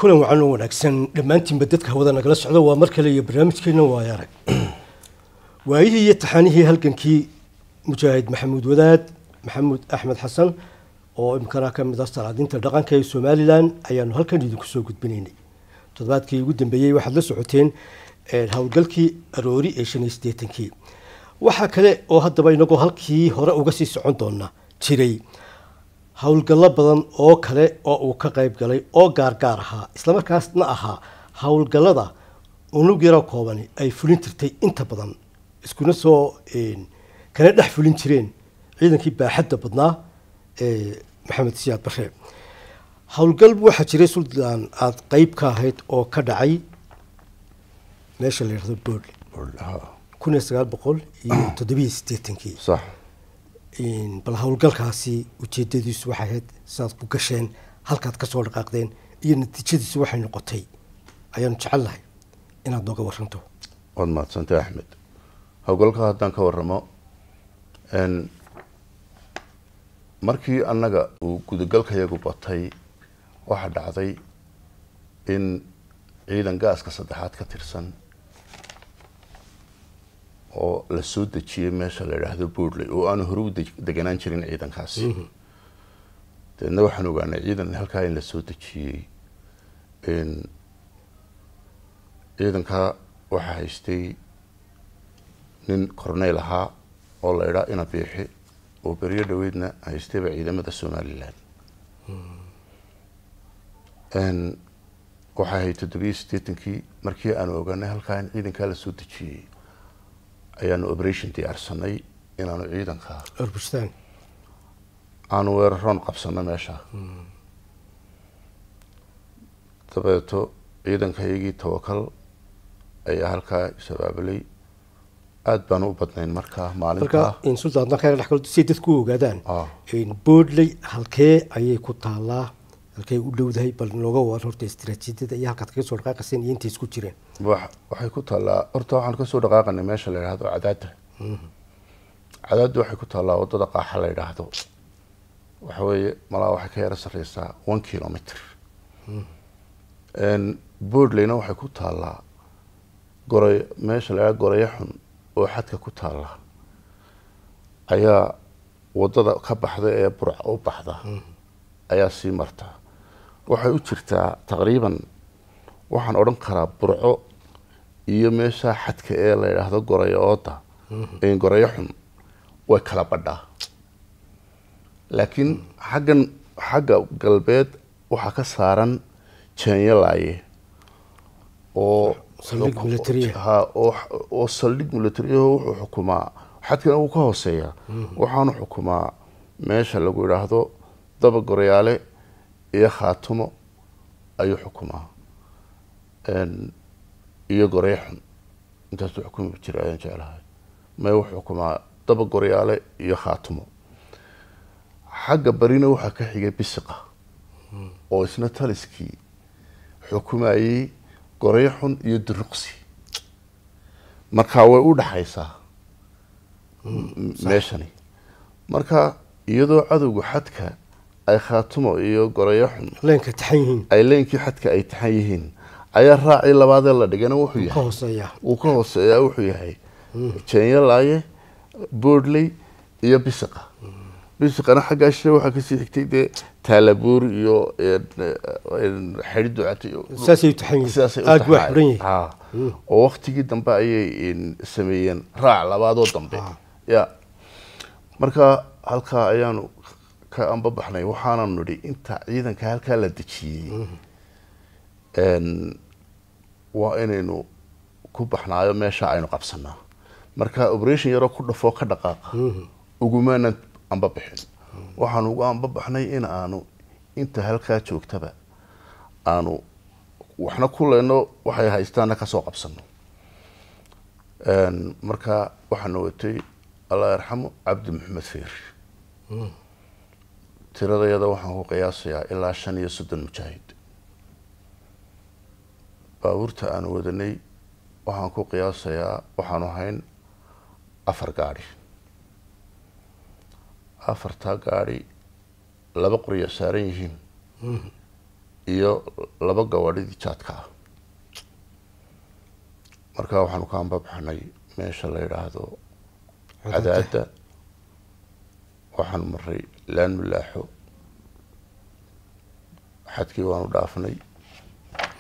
Kulan wacan oo wanaagsan dhammaantiinba dadka hawada nagala socda. Waa mar kale iyo barnaamijkeena Waayo Arag, waayihii iyo taxanihii halgankii mujaahid Maxamuud Wadaad Maxamuud Axmed Xasan, oo imikana ka mid ah salaadinta dhaqanka ee Somalilan, ayaanu halkan idinku soo gudbinaynay. Toddobaadkii ugu dambeeyey waxaad la socoteen howlgalkii Aroori ee 85-kii. Waxaa kale oo haddaba inagoo halkii hore uga sii socon doona jiray howlgallo badan oo kale oo uu ka qayb galay oo gaargaar ahaa, islamarkaasna ahaa howlgallada unug yaroo koobani ay fulin jirtay inta badan, iskuna soo kana dhex fulin jireen ciidankii baaxadda badnaa ee Maxamed Siyaad Barre. Howlgal waxaa jiray, Suldaan, aada qeyb ka ahayd oo ka dhacay meesha la yidhahdo Boodle 1987-kii. Sax. Bal howlgalkaasi ujeedadiisu waxay ahayd, sidaad ku gasheen, halkaad kasoo dhaqaaqdeen iyo natiijadiisu waxay noqotay ayaanu jecel lahay inaad nooga waranto. Waad mahadsantay, Axmed. Howlgalka haddaan ka waramo, markii annaga uu gudagalkayagu batay, waxaa dhacday in ciidan gaaska saddexaad ka tirsan oo la soo dejiyey meesha la idhaahdo Boodley, oo aanu hore u deganaan jirin ciidankaasi. Dabeedna waxaan ogaanay ciidan halkaa in la soo dejiyey. Ciidanka waxaa haystay nin corneyl ahaa oo la idhaa Ina Biixi, oo beryo dhaweydna haystayba ciidamada Somalilan. Waxay ahayd 87-kii. Markii aanu ogaanay halkaa in ciidankaa la soo dejiyey, ayaanu operation diyaarsanay inaanu ciidanka arbustaan aanu weeraroon qabsano meesha. Dabeeto ciidankayagii Tawakal ayaa halkaa is-abaabulay. Aada baanu u badnayn markaa marka maalintaa. Sultan, markaa dhex galo si dadku u ogaadaan, Boodley halkee ayay ku taalaa, halkee u dhowdahay? Bal nooga waran horta istiraatiijiyada iyo halkaad kaga soo dhaqaaqaseen iyo intay isku jireen. Waxay ku taallaa horta, waxaan kasoo dhaqaaqanay meesha la yidhaahdo Cadaadda. Cadaadda waxay ku taallaa waddada Qaaxa la yidhaahdo. Waxa weeye malaa waxay ka yara sarreysaa 1 kilometer. Boodleyna waxay ku taallaa Goray, meesha la yidhahdo Goraya Xun oo xadka ku taalla ayaa waddada ka baxda ee Burca u baxda ayaa sii marta. Waxay u jirtaa taqriiban, waxaan odhan karaa, Burco iyo meesha xadka ee la yidhaahdo Goraya Ooda, Gorayo Xun, way kala badhaa, laakiin xaggan xagga galbeed waxaa ka saaran Jeenyalaaye oo saldhig military ah. Ha, oo saldhig military ah. Wuxuu xukumaa xadkana wuu ka hooseeya. Waxaanu xukumaa meesha lagu yidhaahdo Daba Gorayaale iyo Khaatumo ayuu xukumaa, iyo Goraya Xun. Intaasuu xukumi jira ayaan jeclahay. May, wuxuu xukumaa Daba Goryaale iyo Khaatumo. Xagga barina waxaa ka xigay Bisiqa, oo isna taliskii xukumayey Goraya Xun iyo Duruqsi. Marka way u dhaxaysaa meeshani. Marka iyadoo cadowga xadka ay Khaatumo iyo Gorayo Xun leenka taxan yihiin, ay leenkii xadka ay taxan yihiin, ayaa raacii labaadee la dhigana wuxuu ka yahay hooseeya wuu ka hooseeyaa. Wuxuu yahay Jeenyalaaye, Boodley iyo Bisiqa. Bisiqana xaggaa shishe waxaa kasii xigtay dee Taalabuur iyo Xidhi Ducata iyo saasay u taxan yihiin. Sidaasay u aag waa taxnaayeen. Xiran yihiin. Ha. Oo waktigii dambe ayay sameeyeen raac labaadoo dambe ya. Marka halkaa ayaanu ka ambabaxnay. Waxaana nidhi inta ciidanka halkaa la dejiyey waa inaynu ku baxnaayo meesha aynu qabsanaa. Marka operation yaroo ku dhafoo ka dhaqaaqa ugumaanan ambabixin. Waxaanu ugu ambabaxnay in aanu inta halkaa joogtaba aanu waxna ku leyno, waxay haystaana kasoo qabsano. Marka waxaana watay, Allah yarxamo, Cabdi Maxamed Feer. Tiradayada waxaan ku qiyaasayaa ilaa 35 mujaahid. Baabuurta aanu wadanay waxaan ku qiyaasayaa waxaanu hayn afar gaadhi. Afartaa gaadhi laba qorya saaran yihiin. Iyo 2 gawaadhidii jaadka ah. Markaa waxaanu ka ambabaxnay meesha la yidhaahdo Cadaadda. Waxaanu maray Laan Mulaaxo, xadkii waanu dhaafnay.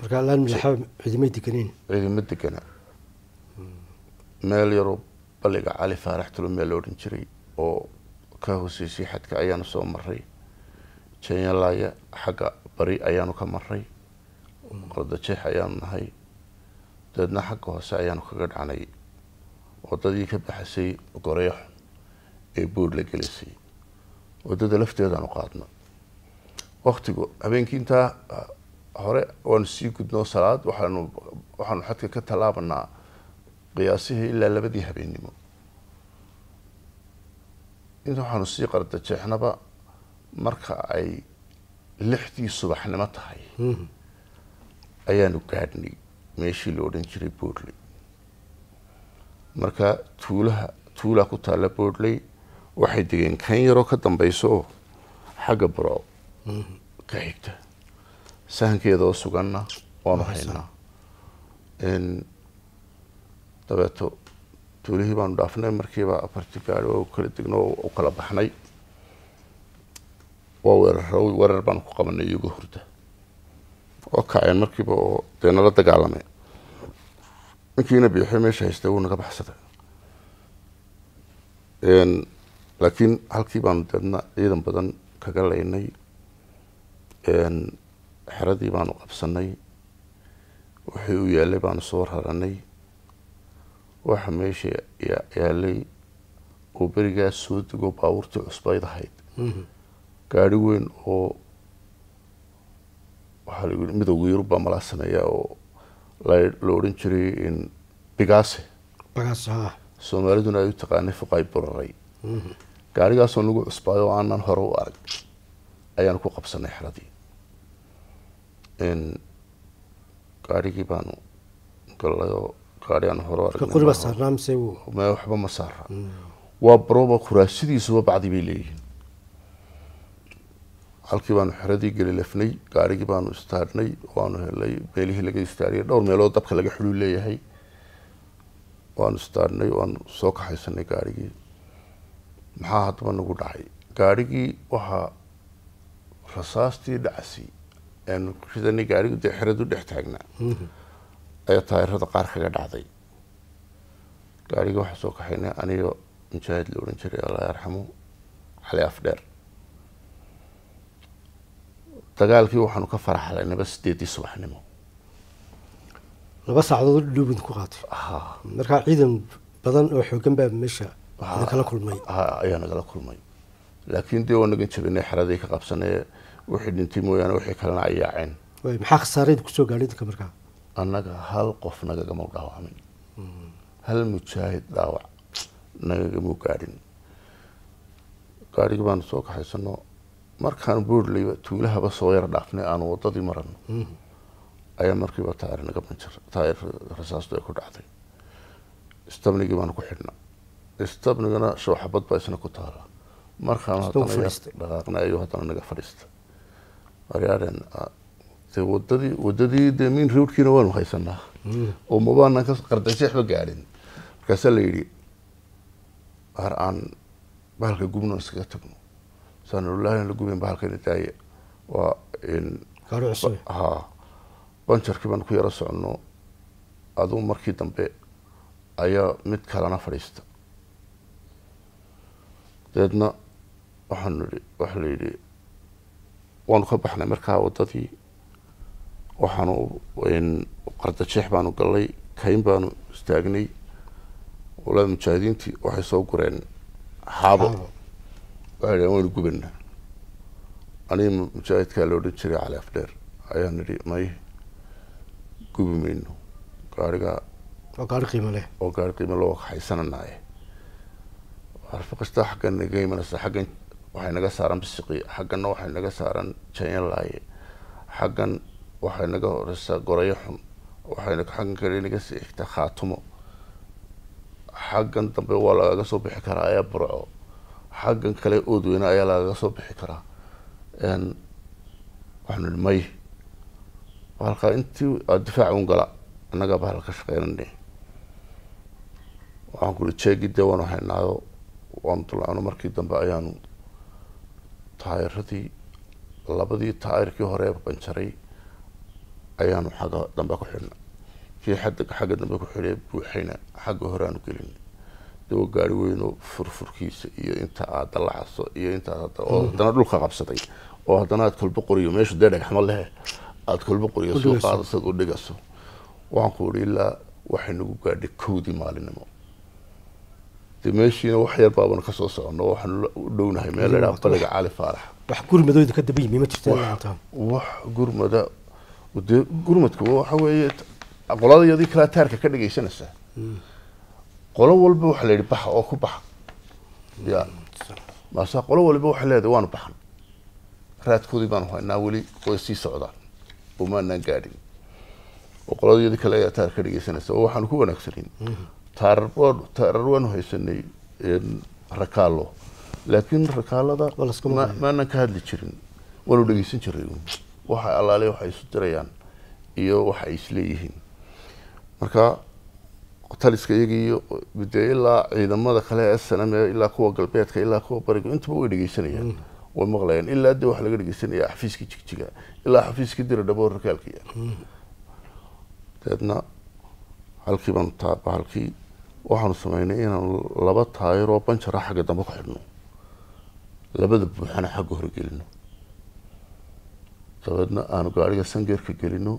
Markaa Laan Mulaaxo ciidamay deganeen? Ciidama degana, meel yaroo balliga Cali Faarax Tulo meel la odhan jiray oo ka hooseysay xadka ayaanu soo maray. Jenyalaaya xagga bari ayaanu ka maray, Qardajeex ayaanu nahay. Dabeedna xagga hoose ayaanu kaga dhacnay wadadii ka baxasay Goreyaxun ee Bood la gelisay. Wadada lafteedaanu qaadno waktigu habeenkii intaa hore waanu sii gudnoo salaad waxaanu xadka ka tallaabanaa qiyaasihii ilaa 2dii habeennimo. Inta waxaanu sii Qardajeexnaba marka ay 6dii subaxnimo tahay ayaanu gaadhnay meeshii la odhan jiray Boodley. Marka tuulaha tuulaa ku taalla Boodley waxay degeen kan yaroo ka dambaysa oo xagga Burco ka xigta. Sahankeeda oo suganna waanu haynaa. Dabeeto tuulihii baanu dhaafnay, markiiba afartii gaari waa u kala degno oo u kala baxnay. Waa weeraro, weerar baanu ku qabanay iyagoo hurda oo kaceen markiiba oo dee nala dagaalamay. Ninkiina biixay meesha haystay wuu naga baxsaday, laakiin halkii baanu deedna ciidan badan kaga laynay. Xeradii baanu qabsanay, wixii u yaalay baanu soo raranay. Waxa meesha yaalay oo berigaas soo dego baabuurtii cusbayd ahayd, gaari weyn oo waxaa lagu yidhi Midowga Yurub baa malaa sameeya oo la odhan jiray in Bigaase. Bagaas ha. Soomaaliduna ay u taqaanay Fuqaay Buraray. Gaarigaasoo nagu cusbaayo oo aanan hore u arag ayaanu ku qabsanay xeradii. Gaarigii baanu gallay oo gaari aan hore u marka aragnay qori baa maaha. Saarnaa mise wuu Ma waxba ma saara, waa baroba kuraasidiisuba bacdi bay leeyihiin. Halkii baanu xeradii gelilafnay, gaarigii baanu istaarnay, waanu helay meelihii laga istaariyay, dhowr meelood dabka laga xidhuu leeyahay. Waanu istaarnay, waanu soo kaxaysanay gaarigii. Maxaa haddaba nagu dhacay? Gaarigii waxaa rasaastii dhacsi aanu ridanay gaarigu dee xeradu dhex taagnaa ayaa taayirada qaar kaga dhacday. Gaarigii waxaa soo kaxaynay aniga mujaahid la odhan jiray, Allah yarxamu, Cali Afdheer. Dagaalkii waxaanu ka faraxlaynaba 8dii subaxnimo. 2 saacadood dhuubin ku qaatay? Ha. Markaa ciidan badan oo xoogan baa meesha idinkala kulmay? Ha, ayaa nagala kulmay, laakiin dee waa nagan jabinay, xeradii ka qabsanay, wixii dhintay mooyaane wixii kalena ay yaaceen. Waay, maxaa khasaareed kusoo gaadhay idinka markaa? Annaga hal qof nagagama dhaawacamin, hal mujaahid dhaawac nagagama gaadhin. Gaarigii baanu soo kaxaysano, markaan Boodleyba tuulahaba soo yara dhaafnay aanu wadadii marano ayaa markiiba taayir naga banjar, taayir rasaastu ay ku dhacday. Istabnigii baanu ku xidhna, istabnigana shooxabad baa isna ku taala. Markaanu Isna wuu haddana yar fadhiistay. dhaqaaqnay ayuu haddana naga fadhiistay. Waryaaren dee wadadii dee main roadkiina waanu haysanaa oo mabaanan ka Qardajeexba gaadhin. Markaasaa la yidhi har aan bahalka gubno iskaga tagno. Saan wallaahi aan la gubayn bahalkana, daaye waa in Gaari cusub. Ha, banjarkii baan ku yaro soconno. Aduu markii dambe ayaa mid kalena fadhiista. Dabeedna waxaanu idhi, waxa la yidhi waanu ka baxnay markaa waddadii, waxaanu Qardajeex baanu gallay, kayn baanu istaagnay. Walaa mujaahidiintii waxay soo gureen xaabo. Xaabo. Waxay dhaheen waynu gubanaa. Aniga mujaahidkaa la odhan jiray Cali Afdheer ayaa nidhi may, gubi mayno gaariga. Oo gaari qiimo leh. Oo gaari qiimo loo kaxaysananaaye. Harfaqasta xaggan naga imanaysa, xaggan waxay naga saaran Bisiqi, xagganna waxay naga saaran Janyalaaye, xaggan waxay naga horeysaa Gorayo Xun, waxay xaggan kale naga sii xigtaa Khaatumo, xaggan dambe waa lagaga soo bixi karaa ayaa Burco, xaggan kale Oodweyne ayaa lagaga soo bixi karaa. Waxaanu nihi may. Halkaa intii aad difaac un gala, annagaa bahal ka shaqeynanay. Waxaan ku uri jeegi dee waanu haynaayo, waanu dulacno. Markii dambe ayaanu taayiradii, labadii taayirkii hore banjaray ayaanu xagga dambe ku xidhnay, kii xadda xagga dambe ku xidhay buuxayna xagga hore aanu gelin. Dee waa gaari weynoo furfurkiisa iyo inta aad dalacaso iyo inta aad oo haddana dhulka qabsaday, oo haddana aad kolba qoriyo meeshu dee dhagxmo lehe, aad kolba qoriyo soo dhigayso. Qaadasaad u dhigaso. Waxaan ku uri ilaa waxay nagu gaadhay 1dii maalinimo. Dee meeshiina wax yar baabanu kasoo soconno, waxaanu u dhownahay meel la idhaha Baliga Cali Faarax. Wax gurmadooda ka daba yimi ma jirta ilaa intaa? Wax gurmada dee, gurmadku waxa weeye qoladayadii kala taarka ka dhegaysanaysaa. Qolo walba waxa la yidhi baxa oo ku baxa ya maasa. Qolo waliba waxay leedahay waanu baxan, raadkoodii baanu haynaa, weli way sii socdaan oo maanaan gaadhin. Oo qoladayadii kale ayaa taar ka dhegaysanaysa, oo waxaanu ku wanaagsanin taarar taarar waanu haysanay rakaalo, laakiin rakaalada Waa la iska maqlayaa. Maanan ka hadli jirin, waanu dhegeysan jiray uun. Waxa allaale waxay isu dirayaan iyo waxa ay isleeyihiin. Marka taliska iyaga iyo dee ilaa ciidamada kale ee SNM, ilaa kuwa galbeedka, ilaa kuwa bariga, intaba way dhegeysanayaan, way maqlayaan. Ilaa dee waxaa laga dhegeysanaya xafiiskii Jigjiga ilaa xafiiskii Diradhabo rakaalkiya. Dabeedna halkii baanu taa halkii waxaanu sameynay inaanu laba taayir oo banjara xagga dambe ku xidhno, labada buuxana xagga hore gelino, dabeedna aanu gaariga sangeerka gelino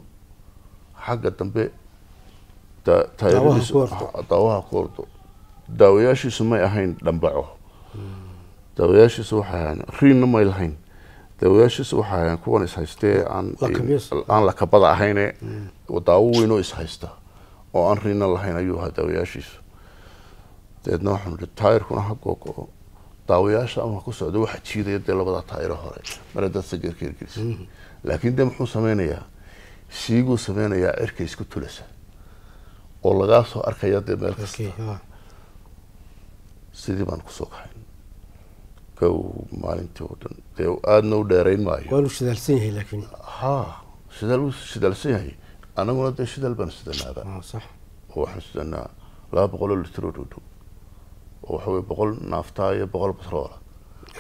xagga dambe taayiradiisu ku ordo. Daawaha ku ordo. Daawayaashiisu may ahayn dhambaco, daawayaashiisu waxay ahayn riinna may lahayn, daawayaashiisu waxay ahayn kuwan ishaystee aan Lakabyas. Aan lakabada ahayne, daawo weyn oo ishaysta oo aan riinna lahayn ayuu ahaa daawayaashiisu. Dabeedna waxaanu idhi taayirkuna ha googo, daawayaasha ama ha ku socdo waxa jiidaya dee labada taayiro hore mar haddaad sangeerka hirgelisa. Laakiin dee muxuu sameynayaa? Siiguu sameynayaa cirka isku tulasa oo lagaa soo arkaya dee meel kasta. Okay, ha. Sidii baan kusoo kaxayn kow maalintii oo dhan, dee aadna u dheerayn maayo. Waanu shidaalsan yahay laakiin. Ha, shidaal wuu shidaalsan yahay, anaguna dee shidaal baanu sidanaaba. Sax. Oo waxaan sidanaa 200 oo litr oo dhow dhow, oo waxa weye 100 naaftaa iyo 100 batroola.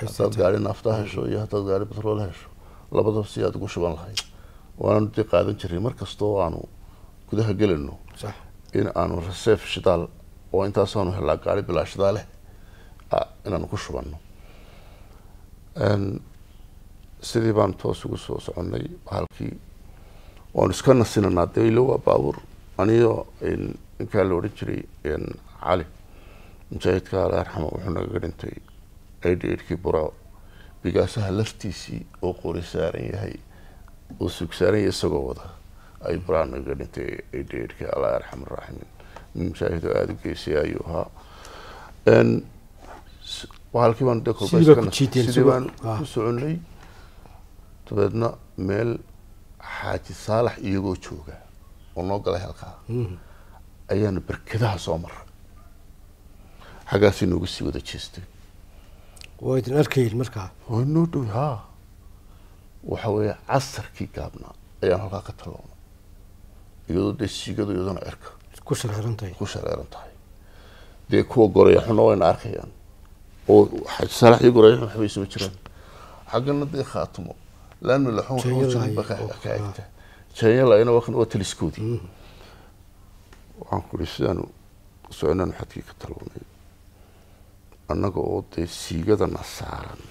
Haddaad gaari naaftaa hesho iyo haddaad gaari batrool hesho, labadaba si aad ugu shuban lahayd waanaanu dee qaadan jiray mar kastoo aanu gudaha gelayno in aanu reserve shidaal oo intaasaanu helaa gaari bilaa shidaale inaanu ku shubanno. Sidii baanu toos ugu soo soconnay halkii, waanu iska nasinanaa dee ilo waa baabuur. Aniyo ninkaa la odhan jiray Cali mujaahidka, Alla yarxamo, wuxuu nagaga dhintay 88-kii Burco, bigaasaha laftiisii oo qori saaran yahay oo sug saaran yahay isagoo wada ayuu Burco nagaga dhintay 88-kii, Alla yarxam araaximiin. Nin mujaahid oo aada u geysay ayuu ahaa. Halkii baanu dee kolba Sidii baa iska ku jiideen sidii isagoo- baanu ku soconnay. Dabeedna meel Xaaji Saalax iyagoo jooga oo noo galay halkaa ayaanu berkedaha soo maray, xaggaasi noogu sii wada jeestay. Waa idin arkayin markaa? Waa noo dhow haa. Waxa weeye casarkii gaabnaa ayaan halkaa ka tallownay, iyadoo dee siigadu iyaduna cirka ku shareeran tahay. Ku shareeran tahay. Dee kuwa gorayaxuna wayna arkayaan, oo Xaaji Saalax iyo gorayaxun waxba isuma jiraan. Xaggana dee Khaatimo laanma laxun waxba Jeenya jirin ba ka lahayo. Ka xigta jeenya laayna waa kan, waa taliskoodii. Waxaan ku ihi sidaanu soconaanu xadkii ka tallownay, annaga oo dee siigadana saaran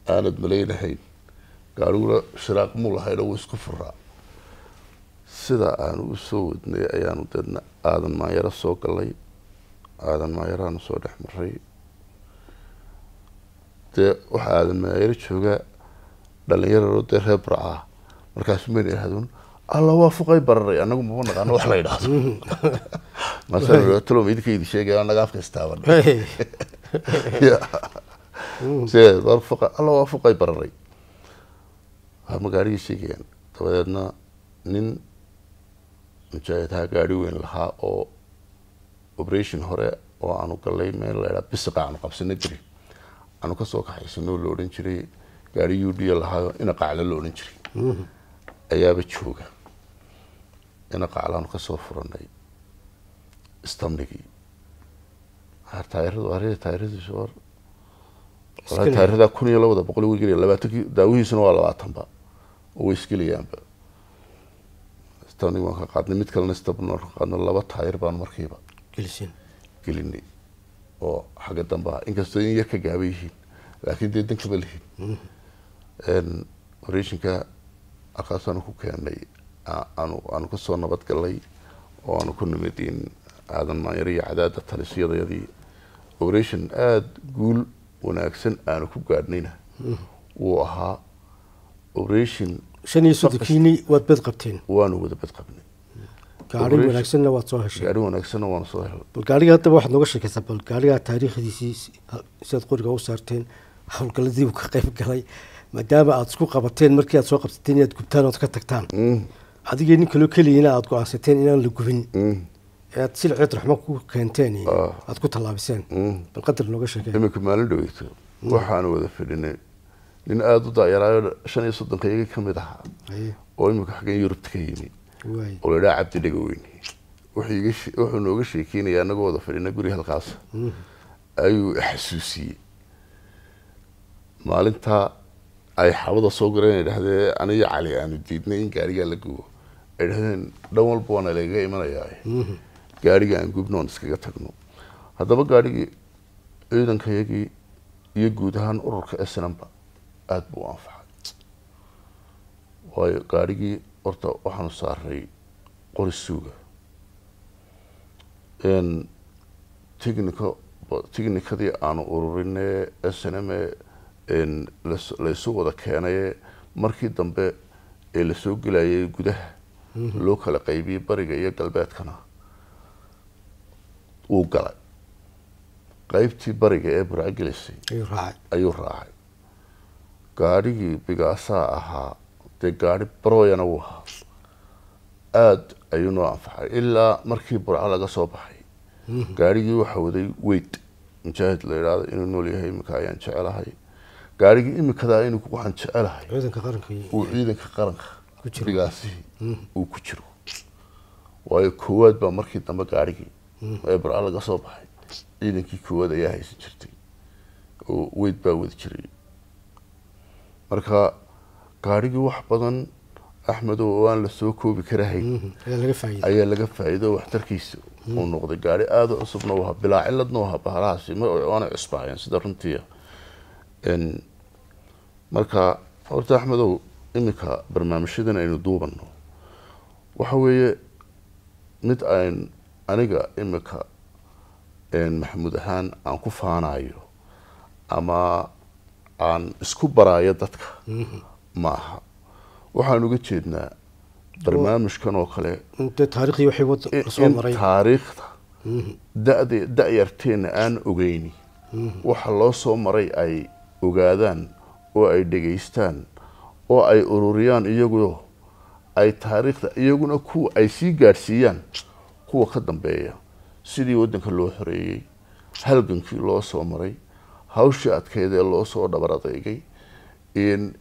aanad malaynahayn, gaariguna shiraaq muu lahayn oo wuu isku furaa. Sida aanu u soo wadnay ayaanu deedna Aadan Maanyaro soo galay, Aadan Maanyaraanu soo dhex maray. Dee waxaa Aadan Maanyaro jooga dhalinyararo dee reer Burcaa. Markaasu mayna idhahdoon "Alla waa fuqay bararay." Annagu mama naqaano wax la yidhaahdo. Maasaan talo idinka idi sheegaya, annaga afka istaaban. Ya. See, war fuqa alla waa fuqay bararay, waa magaarigii sheegayaan. Dabadeedna nin mujaahidha gaari weyn lahaa oo operation hore oo aanu galay meel la idhaha Bisiqa aanu qabsanay beri aanu kasoo kaxaysanoo la odhan jiray gaari UD lahaayo ina Qaclo la odhan jiray. Ayaaba jooga ina qaclaanu ka soo furanay istamnigii taayiradu arida taayiradiisu war walaa taayirada 1200 way gelaya, 20kii daawihiisuna waa 20ba oo way isgelayaanba. Istamnigi waan ka qaadnay, mid kalena istabna waan ka qaadnay, 2 taayir baan markiiba geliseen gelinay oo xagga dambe ah, inkastoo in yar ka gaaban yihiin laakiin dee dan kama lihin. Operation-ka halkaasaanu ku keenay, aanu kasoo nabad galnay oo aanu ku nimid in Aadan Maanyar iyo Cadaada talisyadayadii. Operation aada guul wanaagsan aanu ku gaadhnayna wuu ahaa operation. 35kiini waad bed qabteen? Waanu wada bad qabnay. Gaari Operation- wanaagsanna waad soo heshay? Gaari wanaagsanna waanu soo helnay. Bal gaariga haddaba waxaad nooga sheekaysaa, bal gaarigaa taariikhdiisii, sidaad qoriga u saarteen, howlgalladii uu ka qayb galay, maadaama aada isku qabateen markii aad soo qabsateen inaad gubtaan ood ka tagtaan, adigii nin kaloo keliyana aada go-aansateen inaan la gubin ee aad silceed raxmo ku keenteen iyo aad ku tallaabiseen, bal qadar nooga sheekay. Iminka maalin dhaweyto waxaanu wada fadhinay nin aada u daayaraayo 35ka iyaga ka mid ahaa oo iminka xaggan Yurubta ka yimi oo la idhaha Cabdi Dhegaweyne. Wuxuu nooga sheekeynaya anagoo wada fadhina guri halkaas ayuu xasuusiyey maalinta ay xabada soo gareen, ay dhahdee aniyo Cali aanu diidnay in gaarigaa la gubo, ay dhahdeen dhan walba waana lagaga imanayaa, gaariga aan gubno oon iskaga tagno. Haddaba gaarigii ciidankayagii iyo guud ahaan ururka snmba aada buu u anfacay, waayo gaarigii horta waxaanu saaray qori suuga, technico technicadii aanu ururinay SNM laysu wada keenaye markii dambe ee lasoo gelayay gudaha loo kala qaybiyey bariga iyo galbeedkana wuu galay qaybtii bariga ee Burco gelisay ayuu raacay. Ayuu raacay. Gaadhigii bigaasaa ahaa dee, gaadhi barooyana wuu ahaa, aada ayuu noo anfacay ilaa markii Burco laga soo baxay. Gaadhigii waxaa waday weyd mujaahid la yidhaahdo, inuu nool yahay iminka ayaan jecelahay. Gaadhigii imikadaa inuu waxaan jecelahay ciidanka qaranka uu ciidanka qaranka ku jiro. Bigaasihii uu ku jiro, waayo koowaad baa markii dambe gaadhigii ee Burco laga soo baxay ciidankii koowaad ayaa haysan jirtay oo weyd baa wadi jiray. Marka gaadhigii wax badan, Axmedow, oo aan la soo koobi karahayn ayaa laga faa'iiday. Ayaa laga faa'iido, waxtarkiisa uu noqday. Gaari aada u cusubna u ahaa, bilaa ciladna u ahaa, bahalahaasi ma waanay cusbaayeen sida runtii. Marka horta Axmedow, iminka barnaamijyadan aynu duubanno waxa weeye mid ayn aniga iminka Maxamuud ahaan aan ku faanayo ama aan isku baraayo dadka ma aha. Waxaan uga jeednaa barnaamijkan oo kale dee taariikhdii waxay wada soo in maray taariikhda da-da da-yarteenna aan ogeyni waxa loo soo maray ay ogaadaan oo ay dhegaystaan oo ay ururiyaan, iyagu ay taariikhda iyaguna kuwa ay sii gaadhsiiyaan kuwa ka dambeeya, sidii waddanka loo xoreeyey, halgankii loo soo maray, hawshii adkeyd ee loo soo dhabar adeegay,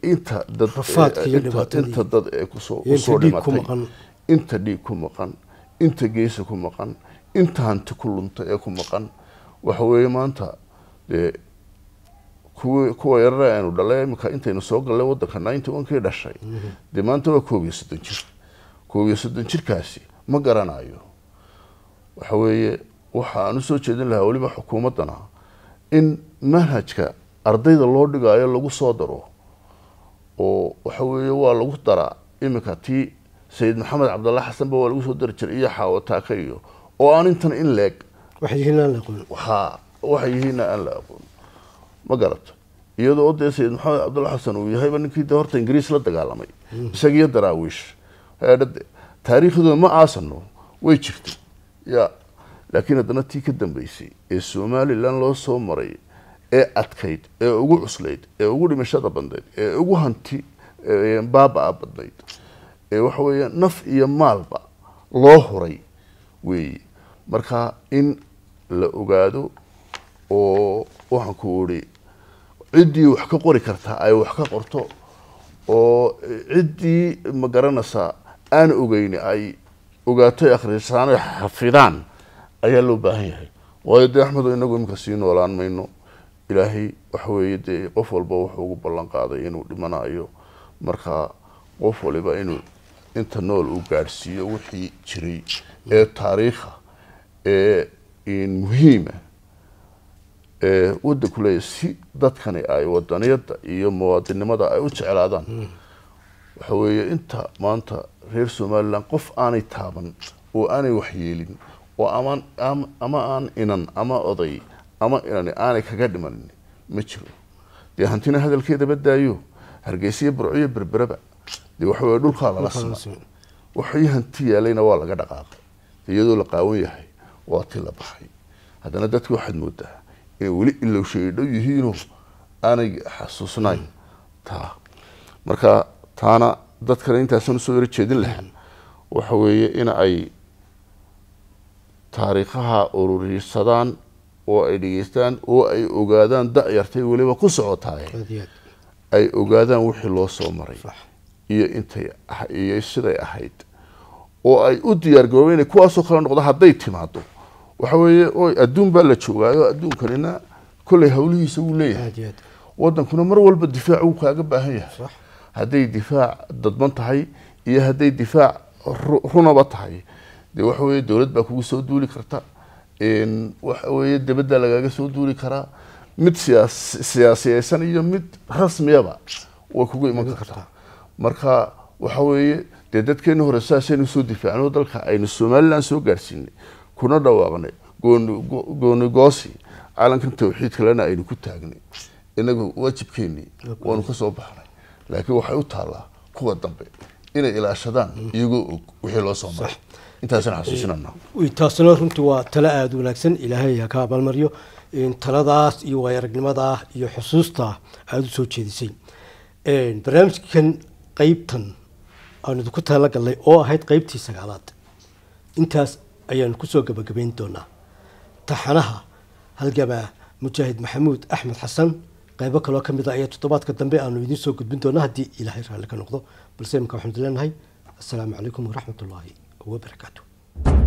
inta dad Rafaadka iyo inta dhibaatadii. Inta dad ee kusoo iyo inta kusoo dhiig ku dhimatay maqan. Inta dhiig ku maqan, inta geesa ku maqan, inta hanti ku lunta ee ku maqan. Waxa weeye maanta dee kuwa yarara aynu dhalay imika intaynu soo gallay waddanka 91-kii dhashay, dee maanta waa 31 jir. 31 jirkaasi ma garanayo. Waxa weeye waxa aan usoo jeedin lahaa weliba xukuumaddana in manhajka ardayda loo dhigaayo lagu soo daro, oo waxa weeye waa lagu daraa iminka tii Sayid Maxamed Cabdalle Xasanba waa lagu soo dari jiray iyo Xaawataaka iyo oo aan intan in leeg waxay yihiin aan la aqoon. Waxaa waxay yihiinna aan la aqoon, ma garato, iyadoo dee Sayid Maxamed Cabdulla Xasan uu yahayba ninkii dee horta Ingiriis la dagaalamay isagiyo Daraawiish. Taariikhdooda ma aasano, way jirtay ya, laakiin haddana tii ka dambeysay ee Somaliland loo soo maray ee adkayd ee ugu cuslayd ee ugu dhimashada badnayd ee ugu hanti baaba-a badnayd ee waxa weeye naf iyo maalba loo huray weeye. Marka in la ogaado oo waxaan ku uri ciddii wax ka qori kartaa ay wax ka qorto. Oo ciddii ma garanaysaa aan ogeyni ay ogaato, akhrisaan oy xafidaan ayaa loo baahan yahay. Waayo dee Axmedo, inagu iminka sii noolaan mayno. Ilaahay waxa weeye dee qof walba wuxuu ugu ballan qaaday inuu dhimanayo. Marka qof waliba inuu inta nool uu gaadhsiiyo wixii jiray ee taariikha ee muhiima ee waddanku leeyahay, si dadkani ay wadaniyadda iyo muwaadinimada ay u jeclaadaan. Waxa weeye inta maanta reer Somaliland qof aanay taaban oo aanay waxyeelin oo ama aan inan ama oday ama inani aanay kaga dhimanin ma jiro. Dee hantina hadalkeeda badaayo, Hargeysa, Burciyo, Berberaba dee waxa weye dhulkaa lala sima, waxii hanti yaalayna waa laga dhaqaaqay iyadoo la qaawan yahay, waa ti la baxay. Haddana dadki waxaad moodaa inay weli ilowshay dhow yihiinoo aanay xasuusnayn taa. Marka taana dadkana intaasaan usoo yaro jeedin lahaa, waxa weeye in ay taariikhaha ururisadaan oo ay dhegeystaan oo ay ogaadaan, da-yartay weliba ku socotaay, ay ogaadaan wixii loo soo maray iyo intay iyo siday ahayd, oo ay u diyaar garoobeen inay kuwaasoo kale noqdo hadday timaado. Waxa weeye oy adduun baa la joogaayo, adduunkanina kolley hawlihiisa wuu leeyahay, wadankuna mar walba difaac wuu kaaga baahan yahay. Hadday difaac dadban tahay iyo hadday difaac runaba tahay, dee waxa weeye dowlad baa kugu soo duuli karta, waxa weeye dibadda lagaaga soo duuli karaa, mid siyaasiyeysan iyo mid rasmiyaba way kugu iman kartaa. Marka waxa weeye dee dadkeeni hore saasaynu soo difaacno dalka aynu Somaliland soo gaarsiinay, kuna dhawaaqnay gooni goosi, caalamkan tawxiid kalena aynu ku taagnay. Inagu waajibkeenii waanu ka soo baxnay, laakiin waxay u taallaa kuwa dambe inay ilaashadaan iyagoo og wixii loo soo maray. Intaasaan xasuusinana. Taasina runtii waa talo aada u wanaagsan. Ilaahay ha ka abaalmariyo taladaas iyo waay aragnimadaa iyo xusuustaa aada u soo jeedisay. Barnaamijkan qeybtan aanu idinku talagalnay oo ahayd qeybtii 9aad intaas ayaanu kusoo gabagabayn doonaa taxanaha halgamaa mujaahid Maxamuud Axmed Xasan. Qaybo kaloo ka mid a ayaa toddobaadka dambe aanu idiin soo gudbin doonaa haddii Ilaahay raalli ka noqdo, balse imika waxaanu leenahay assalaamu calaykum waraxmat ullaahi wabarakaatu.